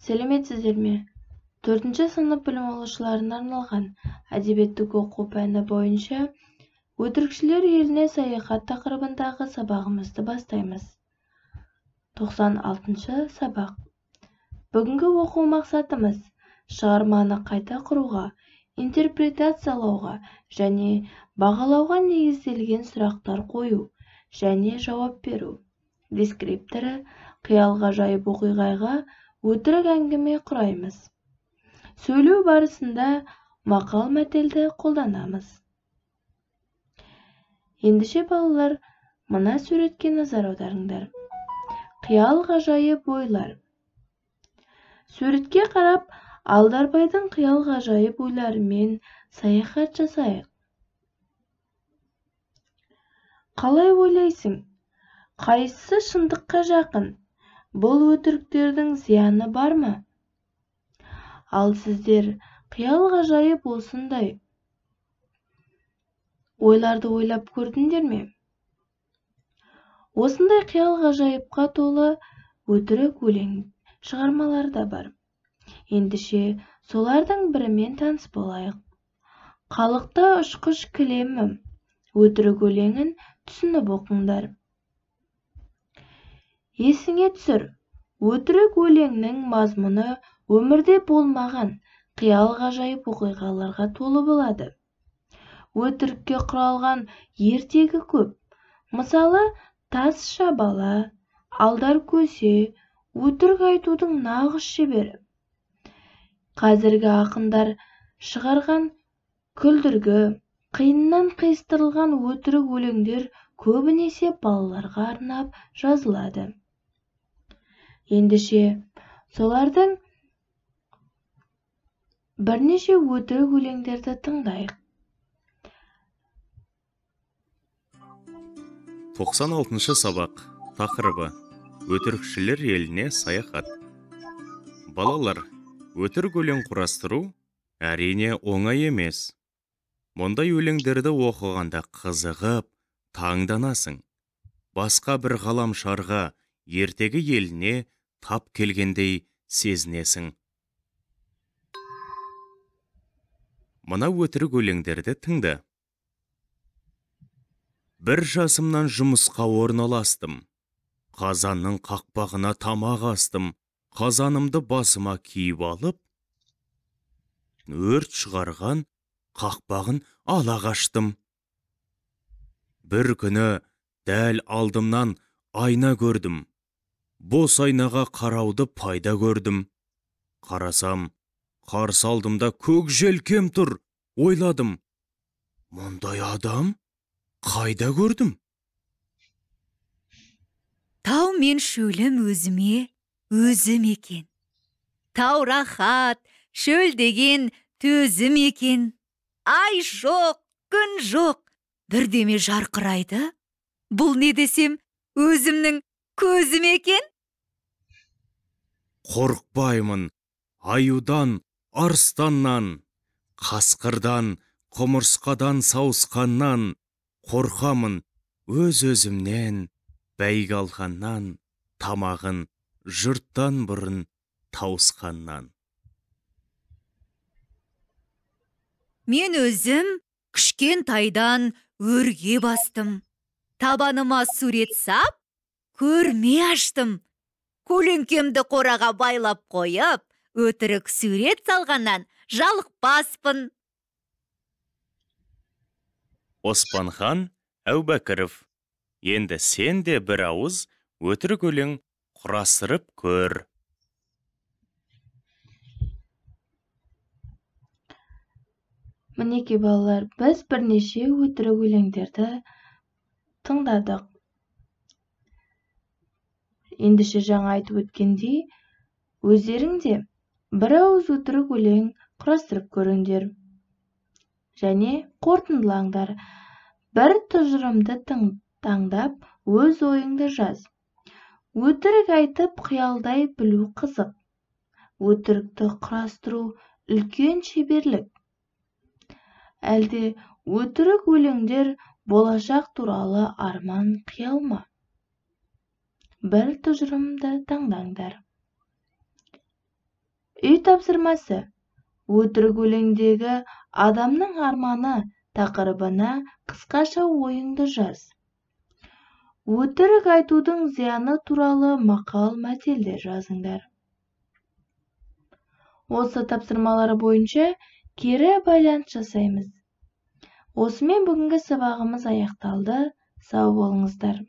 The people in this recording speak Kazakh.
Сәлеметсіздер ме? 4-ші сынып білім алушыларына арналған әдебиеттік оқу пәні бойынша өтірікшілер еліне саяхат тақырыбындағы сабағымызды бастаймыз. 96-шы сабақ. Бүгінгі оқу мақсатымыз шығарманы қайта құруға, интерпретациялауға және бағалауға негізделген сұрақтар қою және жауап беру. Дескрипторы қиял ғажайып оқиғаға өтірік әңгіме құраймыз. Сөйлеу барысында мақал-мәтелді қолданамыз. Ендеше балалар, мына суретке назар аударыңдар. Қиял ғажайып ойлар. Суретке қарап, Алдарбайдың қиял ғажайып ойларымен саяхат жасайық. Қалай ойлайсың? Қайсысы шындыққа жақын? Бұл өтіріктердің зияны бар ма? Ал сіздер қиял ғажайып осындай ойларды ойлап көрдіңдер ме? Осындай қиял ғажайыпқа толы өтірік өлең шығармалары да бар. Ендеше солардың бірімен таныс болайық. Қалықта ұшқыш кілемім өтірік өлеңін түсініп оқыңдар. Есіңе түсір, өтірік өлеңнің мазмұны өмірде болмаған қиял ғажайып оқиғаларға толы болады. Өтірікке құралған ертегі көп. Мысалы, Тазша бала, Алдар көсе, өтірік айтудың нағыз шебері. Қазіргі ақындар шығарған күлдіргі, қиыннан қиыстырылған өтірік өлеңдер көбінесе балаларға арнап жазылады. Ендеше, солардың бірнеше өтірік өлеңдерді тыңдайық. 96-шы сабақ. Тақырыбы: өтірікшілер еліне саяхат. Балалар, өтірік өлең құрастыру әрине оңай емес. Мұндай өлеңдерді оқығанда қызығып, таңданасың. Басқа бір ғаламшарға, ертегі еліне тап келгендей сезінесің. Мына өтірік өлеңдерді тыңда. Бір жасымнан жұмысқа орналастым. Қазанның қақпағына тамақ астым. Қазанымды басыма киіп алып, өрт шығарған қақпағын ала қаштым. Бір күні дәл алдымнан айна көрдім. Бос айнаға қарауды пайда көрдім. Қарасам, қарсы алдымда көк желкем тұр. Ойладым, мұндай адам қайда көрдім? Тау мен шөлім өзіме өзім екен. Тау рахат, шөл деген төзім екен. Ай жоқ, күн жоқ, бірдеме жарқырайды. Бұл не десем, өзімнің көзім екен? Қорықпаймын аюдан, арыстаннан, қасқырдан, құмырсқадан, сауысқаннан. Қорқамын өз-өзімнен, бәйге алғаннан, тамағын жұрттан бұрын тауысқаннан. Мен өзім кішкентайдан өрге бастым. Табаныма сурет сап, көрме аштым. Көлеңкемді қораға байлап қойып, өтірік сурет салғаннан жалықпаспын. Оспанхан Әубәкіров, енді сен де бір ауыз өтірік өлең құрастырып көр. Мінекей балалар, біз бірнеше өтірік өлеңдерді тыңдадық. Ендеше жаңа айтып өткендей, өздерің де бір ауыз өтірік өлең құрастырып көріңдер. Және қорытындылаңдар. Бір тұжырымды таңдап, өз ойыңды жаз. Өтірік айтып қиялдай білу қызық. Өтірікті құрастыру үлкен шеберлік. Әлде өтірік өлеңдер болашақ туралы арман қиял ма? Бір тұжырымды таңдаңдар. Үй тапсырмасы. Өтірік өлеңдегі адамның арманы тақырыбына қысқаша ойыңды жаз. Өтірік айтудың зияны туралы мақал мәтелдер жазыңдар. Осы тапсырмалар бойынша кері байланыс жасаймыз. Осымен бүгінгі сабағымыз аяқталды. Сау болыңыздар.